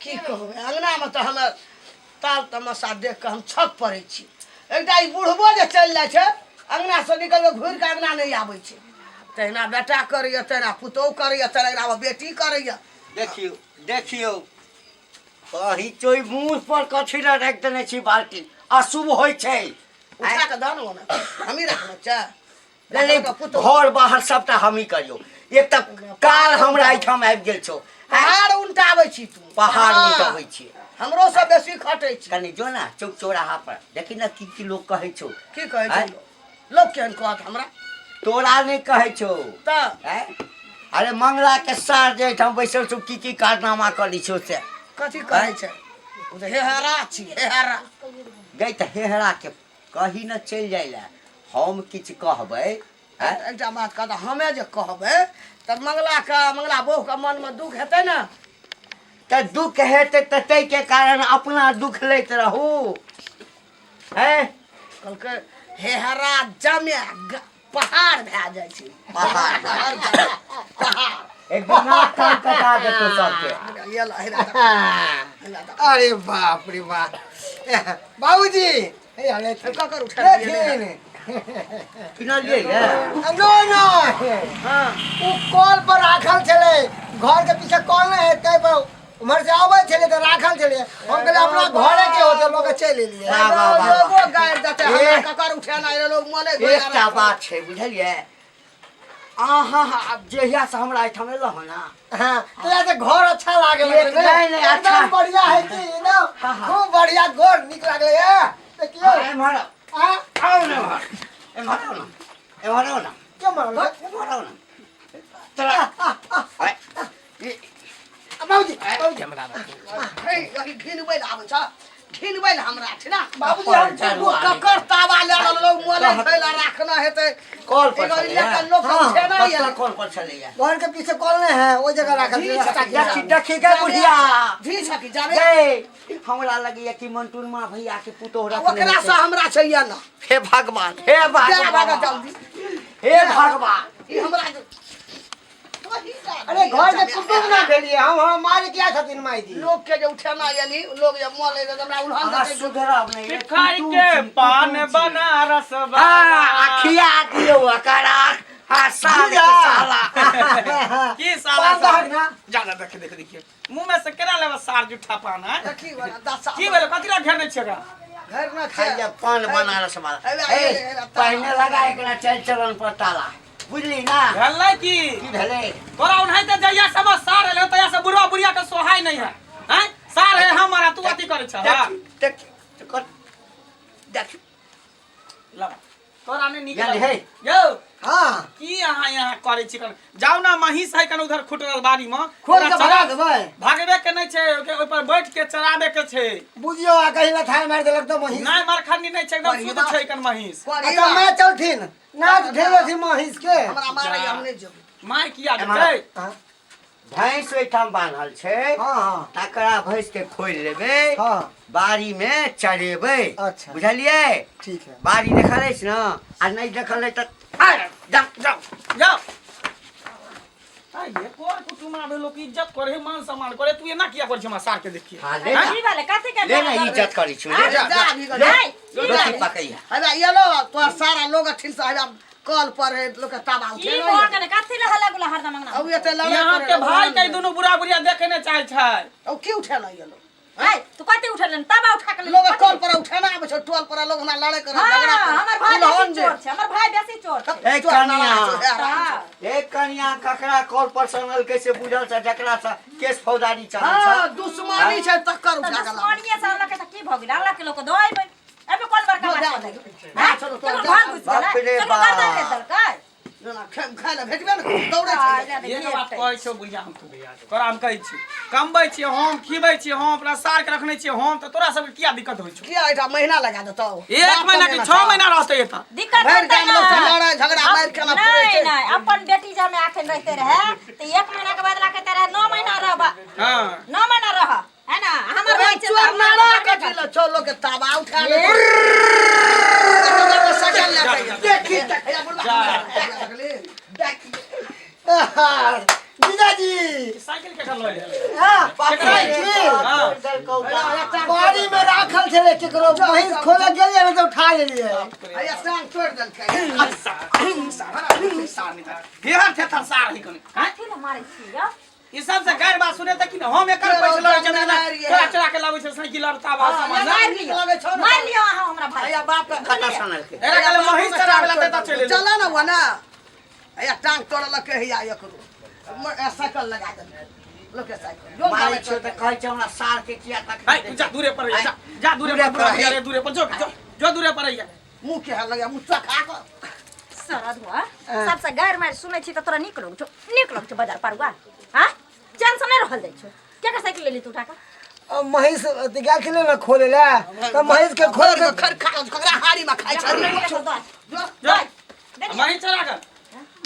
की कहबै अङ्गनामे तऽ हमे ताल तमाशा देख कऽ हम छक पड़ै छी। एकटा ई बुढ़बो जे चलि जाइ छै अङ्गनासँ निकलि कऽ घुरि कऽ अङ्गना नहि आबै छै। तहिना बेटा करैए, तहिना पुतोहु करैए, तहिना अङ्गनामे बेटी करैए। देखियौ देखियौ, अही चोइ मुँह पर कथी लए राखि देने छी बाल्टी? अशुभ होइ छै। उठा कऽ दऽ ने ओने, हमही रखने छै। नहीं घर बाहर सबटा हमही करियौ। एक तऽ काल हमरा एहिठाम आबि गेल छौ। पहाड़ उल्टाबै छी तू। पहाड़ उल्टाबै छी। हमरो सब बेसी खटै छी। कनि जो ना चौक चौराहा पर देखी ना की की लोग कहै छौ। की कहै छै लोग? केहन कहत हमरा? तोरा नहि कहै छौ तऽ अरे मंगला के सार जे एहिठाम बैसल छौ की की कारनामा करै छौ से कथी कहै छै? ओ तऽ हेहरा छी, हेहरा। गई तऽ हेहरा के कही न चलि जाइ लए, हम किछु कहबै। एकटा बात कह, हमे जे कहबै तऽ मंगलाके मंगला बहूके मनमे दुख हेतै ने? तऽ दुख हेतै तऽ ताहिके कारण अपना दुख लैत रहू। हैं कहलकै हेहरा जमे पहाड़ भए जाइ छै। पहाड़ पहाड़ एकदम नाक कान कटा देतौ सबके। अरे बाप रे बाप, बाबूजी ककर उठा किनलियै? नो नो, ओ कल पर राखल छलै, घर के पीछे कल नहीं है तै पर उम्हर से आबै छलै तऽ राखल छलै। हम कहलियै अपना घरे के होतै, लऽ के चलि एलियै। वाह, वाह, वाह, वाह। लोगो गारि देतै हमरा, ककर उठेना एलै, लोग मने एकटा बात छै बुझलियै अहाँ? आब जहिया से हमरा एहिठाम एलहुँ हँ ना, हाँ, तो ऐसे घर अच्छा लागल। एक नहीं, नहीं, एकदम अच्छा। बढ़िया है कि एकदम हाँ, हाँ। खूब बढ़िया घर निक लागले है। देखियो एम्हर आउ। हाँ? आउ ने एम्हर, एम्हर आउ ने, एम्हर आउ ने। क्यों मारल? एम्हर आउ ने तोरा। बाबूजी बाबूजी हमरा घिनबै लए आबै छ, घिनबै लए हमरा छै ना। बाबूजी हम ओ ककर तावा लए लेलहुँ? मोले खैला राखना हेतै। कल पर एगो छलैया। लए कऽ लोक हाँ, उठेना कतऽ ये कल पर छलैया? घर के पीछे कल नहीं है, ओ जगह राखल छै। रास्ता के देखी देखी गे बुढ़िया। धी छकी जाबे। गे हमरा लगैया कि मंटून माँ भैया के पुतोह रखने ओकरा से हेतै। हमरा छै या ना। हे भगवान, हे जा भागा भगवान, जल्दी। हे भगवान। ई हमरा अरे घर के कुटुंब ना भेलिए हम, हम मारे किया छथिन माई जी? लोग के जे उठेना एली, लोग जे मोले जे हमरा उल्हन अहाँ देतै। सुधरब नहि रे, खाई कुटुम के छी, पान कुटुम छी। बनारस हाँ, अखिया दियौ एकरा। हाँ, साल के साला। की साला? पान दहक ना। जा जा, देख देख, देखिए मुंह में से केना लेबा सार जूठा पान है। देखी वाला दशा। की भेलो? कथी ला घेरने छियै एकरा? घर ना खाइया पान बनारस वाला। हे, ए, हे, हे, पहिने लगा एकरा चल चलन पर ताला, बुझली ना? भेलै की? की भेलै? तोरा ओनाहिते जहिया सब सार एलै तहिया से बुढ़वा बुढ़िया के सोहाय नहीं है। हैं सार है हमारा, तू अथी करै छ? देख देख देख। लगा तोरा नहीं निकल यानी हे। यौ। हाँ। की अहाँ यहाँ करै छी? कन जाउ ना, महींस है कन उधर खुटरल बाड़ी में। खोल के भगा देबै? भागबे के नहीं छै, ओके ओहि पर बैठ के चराबे के छै। बुझियो आ कहीं लथाई मारि देलक तऽ महींस। नहीं मरखंडी नहीं छै, एकदम शुद्ध छै कन महींस। अच्छा मैं चलथिन नाच ढेलथिन महींस के। हमरा मारै, हम नहि जेबै। माय किया एम्हर देतै? हाँ। भैंस ओहिठाम बान्हल छै। हाँ हाँ। तकरा भैंस के खोलि लेबै। हाँ। बाड़ी में चरेबै। अच्छा। बुझलियै? ठीक है। बाड़ी देखल अछि ने? आ नहि देखल अछि तऽ जाउ जाउ। जाओ। ये कोन कुटुम आबे, लोक इज्जत करे है, मान सम्मान करे, तू एना किया करे छै हमरा सार के देखिए? हाँ, ले ना। की भेलै? कथी के ले ना, इज्जत करै छी। ले जा, ना। जा अभी ले, नहीं, की रोटी भेलै? पकैया। हमे एलो तोहर सारा लोग अठिन से हमे कल पर है लोग के ताबा की उठेलो। भऽ गेलै? कथी लए हल्ला गुल्ला हरदम अंगना? अब एते लड़ाई यहाँ करे के लोग भाई के उल्हन दुनू बुढ़ा बुढ़िया देखे नहीं चाहे छै। अब की उठेलो एलो? है तू कथी उठेलन? ताबा उठा के लोग कल पर उठेना आबै छै, टोल पर लोग हमरा लड़े करे, झगड़ा हाँ करे। हमर भाई उल्हन बेसी जे। चोर छै, हमर भाई बेसी चोर छै। ए चोर कनिया। नाला छै, हे राम हाँ। छै। ए कनिया, ककरा कॉल पर सनल कैसे बुझल छै जकरा से केस फौजदारी चलै छै? हाँ, दुश्मनी छै तकर तऽ उठा के लाबै। दुश्मनिये से अनलकै तऽ की भऽ गेलै? अनलक लोक दऽ अयबै, एहिमे कोन बड़का दो बात दे भेलै? दे। हैं? चलो, तो केकरो जा। घर घुसि बाप गेलै? रे केकरो गर्दन बाप। काटि देलकै? जेना खाय लए भेटबे ने करू, दौड़ै छै। एक बात कहै छौ बुढ़िया, हम तोरा हम कहै छी, कमबै छियै हम, खिबै छियै हम, अपना सार के रखने छियै हम, तऽ तोरा सबके किया दिक्कत होइ छौ? किया एकटा महीना लगा देतौ? एक महीना के 6 महीना रहतै एतऽ। दिक्कत भरि होतै गाम लोक ना। सब लड़ाइ झगड़ा मारि केना पुरै नहीं छै? नहीं, अपन बेटी जब अखन रहते रहे तऽ 1 महीना के बदला कहते रहे 9 महीना रहब। हाँ। 9 महीना रह है ना हमर ओए भाई छै तऽ चोर हमरा नारा करबे कथी करतै। लए छौ? लोक के ताबा उठा ले सकल लए के देखी हैया बुढ़बा जा। देखली। देखी जीजाजी। साइकिल केकर लऽ ले? हाँ केकर? साइकिल। हाँ। छलै केकरो महींस खोले गेलियै ने तऽ उठा लेलियै। हैया टांग तोड़ि देलकै। केहन थेथर सार है कनी हैं? कथी लए मारै छी यौ? ई सब से गैर बात सुने त कि न हम एकर पैसा लऽ जमीन चोरा चोरा के लाबै छै साइकिल और ताबा सामान मारि लिअ। लगै छौ ने। मारि लिअ अहाँ हमरा भाई। हैया बाप के कतऽ सनलकै? एकरा कहले महींस चराबै ला तऽ चलि एलै। चल ना वो ना। हैया टांग तोड़लकै हैया एकरो साइकिल लगा देलकै लोके साइकिल जो मारै छियौ तऽ कहै छै हमरा सार के किया तकलीफ है तू जा दूरे पर जा जा दूरे दूरे पर पर है। अरे दूरे पर जो जो जो दूरे पर है। मुँह के लगे मुँह चखा कऽ सरद हुआ सबसे गैर मारि सुनै छी तऽ तोरा नीक लगै छौ, नीक लगै छौ बाजार परुआ? हाँ, चैन से नहि रहल जाइ छौ। केकर साइकिल लेली तू उठा कऽ? अब महींस अथी गेल छलै ने खोले लए तऽ महींस के खोल के खर खा ककरा हाड़ी में खाइ छै। जो महींस चरा के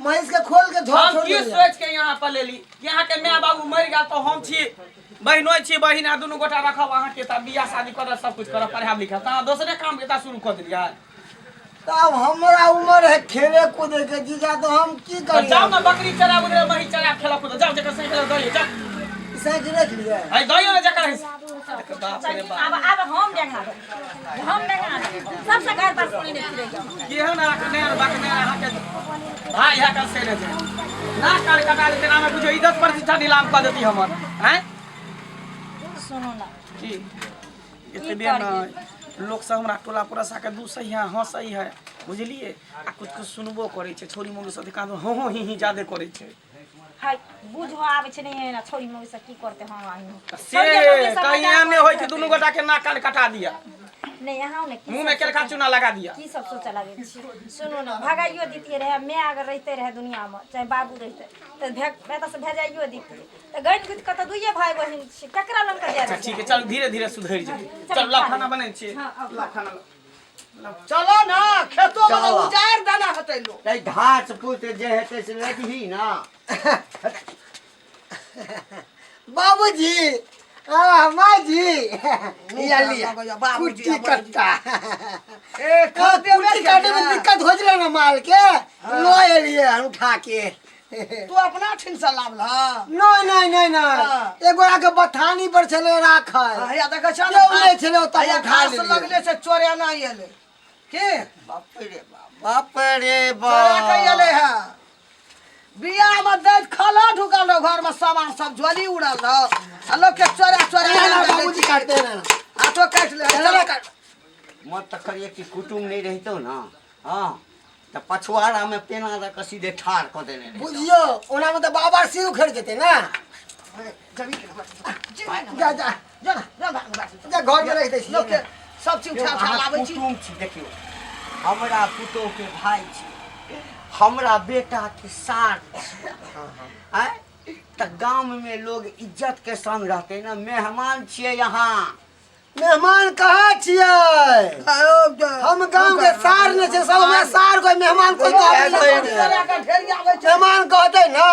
महींस के खोल के झोर हम छोड़ की देलियै। सोच के यहाँ पर लेली कि यहाँ के my बाबू मरि गेल तो हम छी बहिनो छी बहिन आ दुनू गोटा रखब अहाँ के तऽ बियाह शादी करब सब कुछ करब पढ़ायब लिखायब तऽ अहाँ दोसरे काम के शुरू कऽ देलियै। तब हमरा उम्र है खेले कूदे के जीजा, तो हम की तऽ करियै? जाउ ने बकरी चराबू रे महींस चरा खेला कूद जाउ जकर साइकिल दइयो जाउ। साइकिल रख लियै। है दइयो ने जकर है। बाप रे बाप। आब आब हम डेंगा देब, हम डेंगा देब। सबसे गैर बात सुनै नहि फिरै केहन अहाँके नहि बाक नहि अहाँके भाई है कल से ने जाए ना कान कटा देते ना बुझो इज्जत प्रतिष्ठा नीलाम कऽ देती हमर हैं। सुनू ना की एतबे नहि लोक सब हमरा टोला पड़ोसा के दूसै है हंसै है बुझलियै आ कुछ कुछ सुनबो करै छै छोरी मौगी सब कान हँ हँ ही ही जादे करै छै। हाय बुझो आबै छै नहि एना छोरी मौगी सब की करते। हँ आई से कहीं एहन नहि होइ कि दुनू गोटा के नाक कान कटा दिया नहीं यहाँ ने मुंह में केलका चूना लगा दिया। की सब सोचे लगे छी? सुनू ने भगाइयो दितियै रहे my अगर रहिते रहे दुनिया में चाहे बाबू रहिते तऽ एतऽ से भेजाइयो दितियै तऽ गणि गुथि कऽ तऽ दुइये भाई बहिन छी ककरा लग कऽ जाय? अच्छा ठीक है चल धीरे धीरे सुधरि जेतै। चल ला खाना बनै छी ला खाना ला। चलो ना खेतो वाला चलो। उजाड़ देना हेतै लोक। तै घास फूस जे हेतै से लगही ना। बाबूजी आ माँ जी लिया लिया बाबूजी, कुट्टी कट्टा ए कुट्टी काटे में दिक्कत हो छलै ने माल के लऽ एलियै हन उठा के। तू अपना ठिन से लाबलह? नहीं नहीं नहीं नहीं। हाँ। एक गोरा के बथानी पर छलै राखल। हैया देखै छ केओ नहि छलै ओतऽ हैया उठा घास लेलियै। लगले से चोरे ना एलै के बाप रे बाप बाप रे चोरा के बाप। एलै है बियाह में दैत खला ढुकल रहो घर में सामान सब झोली उड़ल रहो आ लोग के चोरा चोरा ना ना बाबूजी काटते ना हाथो काटि ले चलो काट। मत तऽ करिए कि कुटुम नहि रहितौ ना हँ तऽ पछुआड़ा में पेना दऽ कऽ सीधे ठाढ़ कऽ देने रहितौ। बुझियो ओना में तऽ बाबा सिर उखड़ जेतै ना। जा जा जा जा भाग भाग जा घर में रख दै छियै। लोग के सब चीज यौ, उठा उठा अहाँ लाबै छी। कुटुम छी देखियौ हमरा पुतोह के भाई छी हमरा बेटा के सार छी आँय तऽ गाम में लोग इज्जत के संग रहतै ना। मेहमान छियै यहाँ। मेहमान कहाँ छियै? हम गाँव के सार ने छै सब हमरा सार कोई मेहमान कोई कहबै नहि करैए। चोरा के ढेरी आबै छै। मेहमान कहतै ना।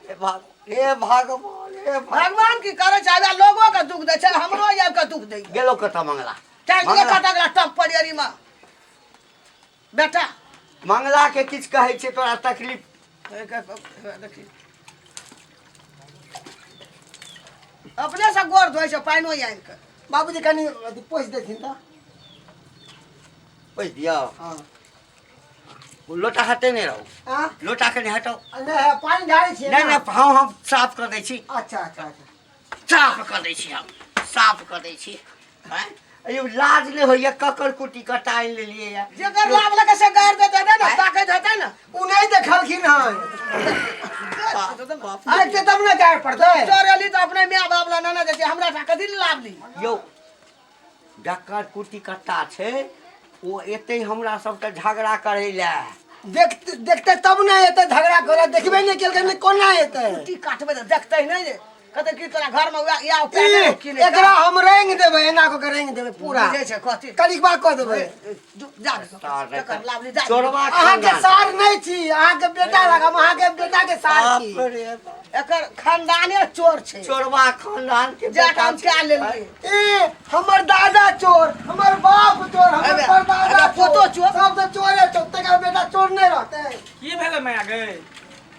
हे हे भगवान हे भगवान की करै छै आबे लोगो के दुख दै छै हमरो आबि के दुख दै। गेलो कतऽ मंगला? टांग मंगला। कतऽ गेला टप परियरी में बेटा? मंगला के किछु कहै छै तोरा तकलीफ? देखी अपने से गोर धोइ छै पानिओ आनि कऽ। बाबूजी कनि अथी पोछि देथिन तऽ। पोछि दियौ? हाँ। लोटा हटेने रहू। आ? लोटा कनि हटाउ। नहि है, पानि ढारै छियै नहि ना? नहि हम साफ कऽ दै छी। अच्छा अच्छा अच्छा साफ कऽ दै छी हम साफ कऽ दै छी। आँय? यौ लाज नहि होइए ककर कुटी कटा आनि लेलियै ये? जेकर लाभ लगे से गारि देतै ने ताकैत हेतै ने। ओ नहि देखलखिन हन आइ तब ने जाय पड़तै। चोरेली तऽ अपने my बाप लए नेने जाइ छै हमरा टा कथी लए लाभली? यौ जकर कुटी कट्टा छै ओ एतै हमरा सबके झगड़ा करै लए। देखते देखते तब ने एतै झगड़ा करे देखबे नहि केलकै ने कोना एतै? कुट्टी काटबै तऽ देखतै नहि जे कहतै कि तोरा घर में उएह इएह उपाय ई, नहि की नहि एकरा हम रंग देबै एना कऽ के रंग देबै पूरा बुझै छै कथी कनिक बार कऽ देबै। जा जकर लाभली जा। चोरबा अहाँके खानदान। सार नहि छी अहाँके बेटा लग हम अहाँके बेटा के सार छी। बाप रे बाप। एकर खानदाने चोर छै। चोरबा खानदान के जा बेटा हम छै। कए लेलियै। ए हमर दादा चोर हमर बाप चोर हमर अबे, परदादा अबे, पोतो चोर। सब तऽ चोरे चोर तकर बेटा चोर नहि रहतै। की भेलै माय गे?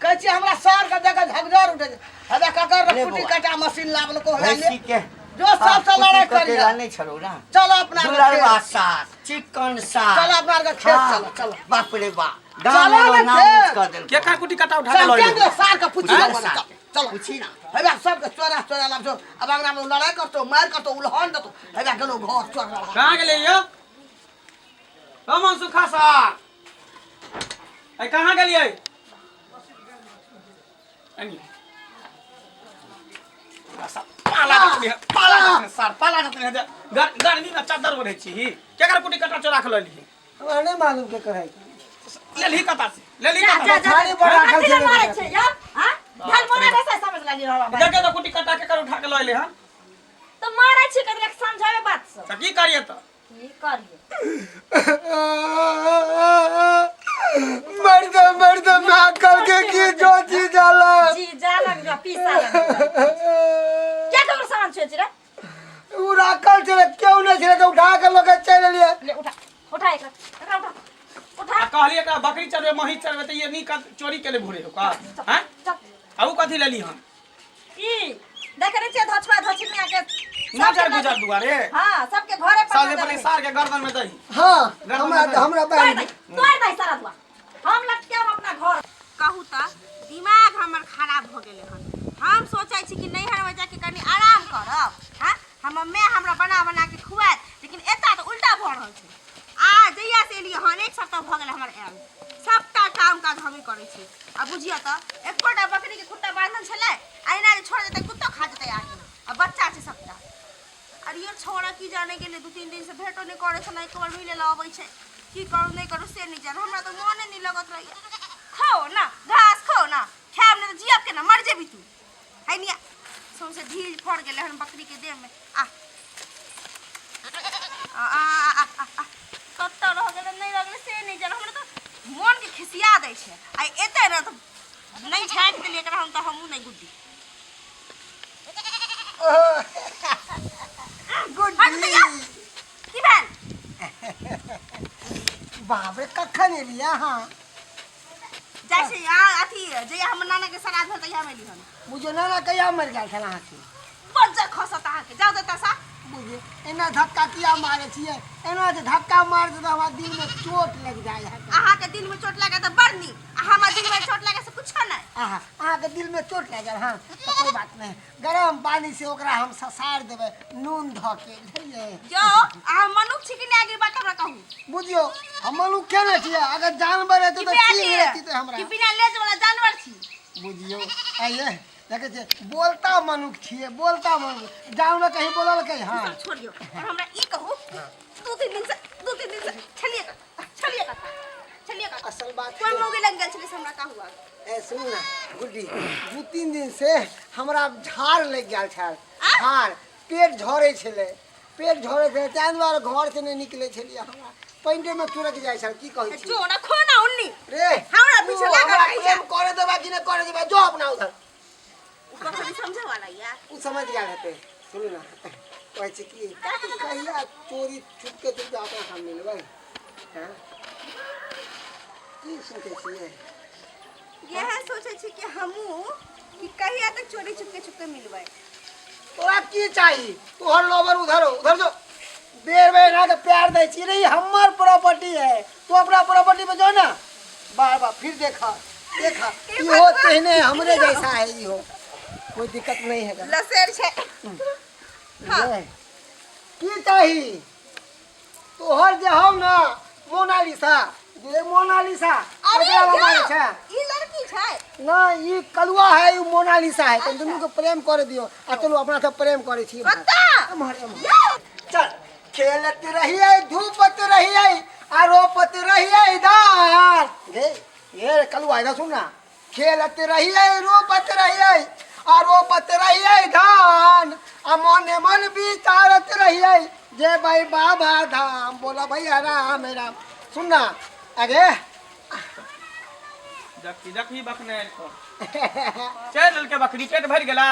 कहै छियै हमरा सर के देख झगझर उठै छै। हवे ककर ले कुटी बौआ। काटा मशीन लाबलको हवे ले। भैंसी के जो सबसे लड़ाई करिया करिया नहीं छलो ना चलो अपना आरके दुलरवा खेत। सार चिकन सार चलो अपना आरके खेत चलो चलो बाप रे बाप चलो गाँव ना में नाम खेत। कर देलको। केकर कुटी कटा उठा के सब लऽ के एलियै? सार के पूछी हाँ, ना सार। चलो चलो पूछी ना हेबा सबके चोरा चोरा लाब छौ अब अंगना में लड़ाई करतो मार करतो उलहन देतो हेबा गेलो घर चोर लड़ा कहाँ गेलै यौ रमन सुखा सार ऐ कहाँ गेलियै एनी। पाला जतनी है पाला जतनी है, सार पाला जतनी है जे गर्मी में चादर ओढ़ै छी केकर कुटी कटा चोरा के लऽ लिही हमरा नहि मालूम के करै लेलही कता से लेलही जा कता जा से जा थाली पर राखल कथी लए छलै मारै छै यौ हां ढल मोना कैसे समझ लेली हमरा भाई देखे तो कुटी कटा के कर उठा के लऽ एलै हन तो मारै छी कथी लए समझावे बात से तऽ की करियै तऽ की करियै मर्द मर्द मैं करके की जो चीज जाला जी जा लग जा पीसा लग क्या ककर सामान छुए छी रे उ राखल छलै केओ नहि छलै तऽ उठा के लऽ के चलि एलियै ले उठा उठा एकरा एकरा उठा उठा आ कहलियै एकरा बकरी चरबै महींस चरबै तऽ ये नीक चोरी केले भोरे ओका हैं चल आ उ कथी लेली हन ई देखे नहीं छियै धोछवा धोछिनिया के नजर गुजर दुआरे हाँ सबके घरे पर साले नजर पहिले रहै। सार के गर्दन में दही हाँ हमरा हमरा तोड़ बहन दही तोड़ दही सारा दुआ हम लटके अपना घर कहू तऽ दिमाग हमर खराब भऽ गेलै हन हम सोचै छी कि नैहरमे जाके कनि आराम करब हँ हमर माय हमरा बना बना के खुआएत लेकिन एतऽ तऽ उल्टा भऽ रहल छै आ जहिया से एलियै हन एक सप्ताह भऽ गेल हमर आयल सभटा काम काज हमही करै छी आ बुझियौ तऽ एकोटा बकरीके खुट्टा बान्हल छलै आ एना जे छोड़ देतै कुत्तो खा जेतै आके आ बच्चा छै सभटा अरे यो छौड़ा की जाने गेलै 2-3 दिनसँ भेटो नहि करै छै एको बार मिलै लए अबै छै की करू नहि करू से नहि जान हमरा तऽ मोने नहि लगत रहैए खाओ ना घास खाओ ना खायब नहि तऽ जियब केना मर जेबी तू है निया सौंसे ढील फड़ गेलै हन बकरीके देहमे आ आ आ आ आ आ कतऽ रह गेलै नहि रह गेलै से नहि जान हमरा तऽ मोनके खिसिया दै छै आ एतै ने तऽ नहि झाँकि देलियै एकरा हम तऽ हमहूँ नहि गुड्डी हट भैया की भेल बाप रे कखन एलियै अहाँ जाइ छै आ अथी जहिया हमर नाना के श्राद्ध भेल तहिया हम एली हन बुझियौ नाना कहिया मरि गेल छल अहाँके बज्जर खसत अहाँके जाउ देता सा बुझियौ एना धक्का किया मारै छियै एना जे धक्का मार दे तऽ हमरा दिलमे चोट लागि जाइ है अहाँके दिल में चोट लागे तऽ बड़ नीक आ हमरा दिल में चोट लागे से कुछो नहि आहा अहाँके दिलमे चोट लागि गेल हँ तऽ कोइ बात नहि गरम पानी से ओकरा हम ससारि देबै नून धऽ के बुझलियै यौ अहाँ मनुख छी कि नहि आगे बात हमरा कहू बुझियौ हम मनुखे नहि छियै अगर जानवर हेतै कि तऽ बिना की हेतै तऽ हमरा कि बिना लेज वाला जानवर छी बुझियौ आइए देखै छियै बोलता मनुख छियै बोलता मनुख जानवर कहीं बोललकै हँ सब छोड़ियौ और हमरा ई कहू 2-3 दिन से 2-3 दिन से छलिए कत छलिए कत छलिए कत असल बात कोन मौगी लग गेल छलिए से हमरा कहू आब ए सुनू ना गुड्डी 2-3 दिन से हमरा झाड़ लागि गेल छल झाड़ पेट झड़ै छलै पेट झड़ै छलै ताहि दुआरे घर से नहि निकलै छलियै हमरा पैंटे में तुरक जाइ छल की कहै छी जो ना खो ना उन्नी रे हमरा पीछे तू लागल हमरा रहै छै। प्रेम करे देबा कि नहि करे देबा जो अपना उधर उ कखनी समझे वाला या उ समझ गेल हेतै सुनू ना कहै छी कि कहिया चोरी छुपके तुमके अपना हम मिलबै हँ की सोचै छियै इएह सोचै छी कि हमहूँ कि कहिया तक चोरी छुपके छुपके मिलबै तोरा की चाही तोहर लोबर उधर हो उधर जो बेर बेर एना के प्यार दै छी रे ई हमर प्रॉपर्टी है तू अपना प्रॉपर्टी पे जो ना बार बार फिर देखा देखा इहो तेहने हमरे जैसा है इहो कोई दिक्कत नहीं है लसेर छै हाँ। की चाही तोहर जे हौ ना मोनालिसा जे मोनालिसा अरे ओकरा मारे छै ई लड़की छै ना ई कलुआ है ई मोनालिसा है तो दुनू के प्रेम करे दियो आ चलू अपना सब प्रेम करे छी कत्ता एम्हर एम्हर चल खेलत रहियै धूपत रहियै आ रोपत रहियै धान गे ये कलुआ इधर सुन ना खेलत रहियै रोपत रहियै आ रोपत रहियै धान आ मने मन विचारत रहियै जे भाई बाबा धाम बोला भैया राम राम सुन ना अरे देखी देखी बकने को चल लेलकै बकरी पेट भरि गेलै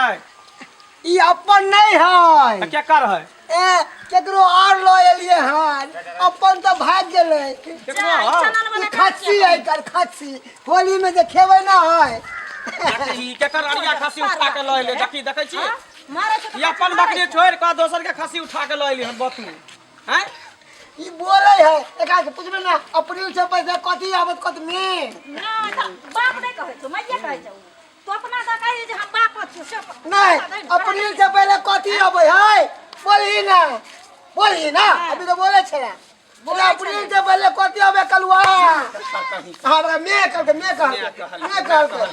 ई अपन नहीं है तऽ केकर है ए केकरो आर लऽ एलियै हन अपन तऽ भागि गेलै केकरो हौ? ई खस्सी है एकर खस्सी होली में जे खेबै ना है देखी केकर अरिया खस्सी उठा के लऽ एलै देखी देखै छी मारै छौ तऽ ई अपन बकरी छोड़ि कऽ दोसर के खस्सी उठा के लऽ एली हन बतू हैं ई बोले है एकरा के पूछबे ना अप्रैल से पहले कथी आबत कत में नहि तऽ बाप नहि कहै छौ मैया कहै छौ तू अपना दऽ कही जे हम बाप छियौ से नहीं अप्रैल से पहले कथी आबै है बोलही ना बोलही ना अभी तो बोले छला बोले अप्रैल से पहले कथी आबे कलुआ हाँ हमरा मैं कहलकै मैं कहलकै मैं कहलकै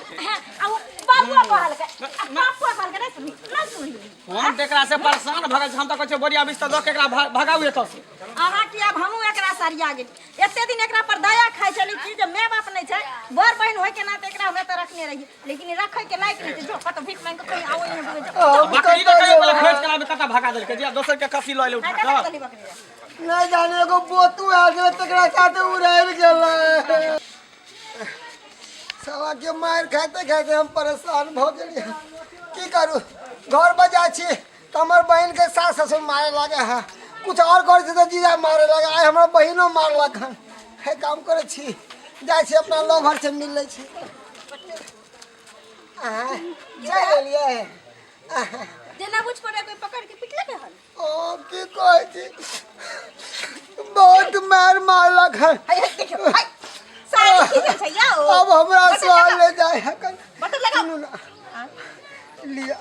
आ उ बाबुआ कहलकै आ बापुआ कहलकै नहि सुनही नहि सुनही हम तऽ एकरा से परेशान भऽ गेल छी हम तऽ कहै छियै बोरिया बिस्तर दऽ के एकरा भगाउ एतऽ से अहाँ की आब हमहूँ एकरा सरिया गेली एते दिन एकरा पर दया खाइ छली कि जे माय बाप नहि छै बड़ बहिन होय के नाते एकरा हम एतऽ रखने रहियै लेकिन ई रखै के लायक नहि छै जो कतौ भीख मांगि कऽ कहीं आबै नहि बुझै छै बकरी के कहियो पहिले खोजि के लाबे कतऽ भगा देलकै जे दोसर के खस्सी लऽ एलै उठा कतऽ कऽ देली बकरी रे? नहीं जाने एगो बोतू आयल छलै तकरा साथे उड़ायल गेलै साला के मारि खाइते खाइते हम परेशान भऽ गेलियै की करू घर पर जाइ छी तऽ हमर बहिनके सास ससुर मारे लागे है कुछ और करै छी तऽ जीजा मारे लागे आइ हमर बहिनो मारलक हन हे काम करै छी जाइ छी अपना लवर से मिल लै छी आँय, चलि एलियै जेना बुझ पड़े कोई पकड़ के पिटलक हन ओ की कहै छी बहुत मारि मारलक हन हाय हाय देखियो हाय साड़ी खींचल छै यौ अब हमरा सहल ले जाय हकन बटन लगाओ। सुनू ना लिया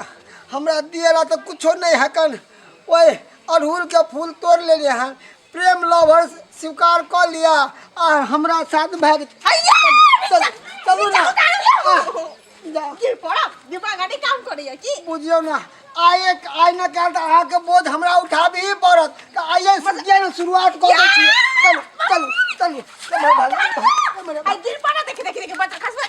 हमरा दिएला तऽ कुछो नहीं हकन ओए अड़हुल के फूल तोड़ लेलियै हन प्रेम लवर स्वीकार कऽ लिया आ हमरा साथ भए गेल हैया चलू चलू ना आ, जा गिर पड़ब दिमाग नहि काम करैया की बुझियौ ना आइ एक आइ न काल्हि तऽ अहाँके बोझ हमरा उठाबही पड़त तऽ आइए से किया ने शुरुआत कऽ दै छियै चलू चलू चलू एम्हर भागू, एम्हर आई गिर पड़ब देखि देखि देखि बटन खसबै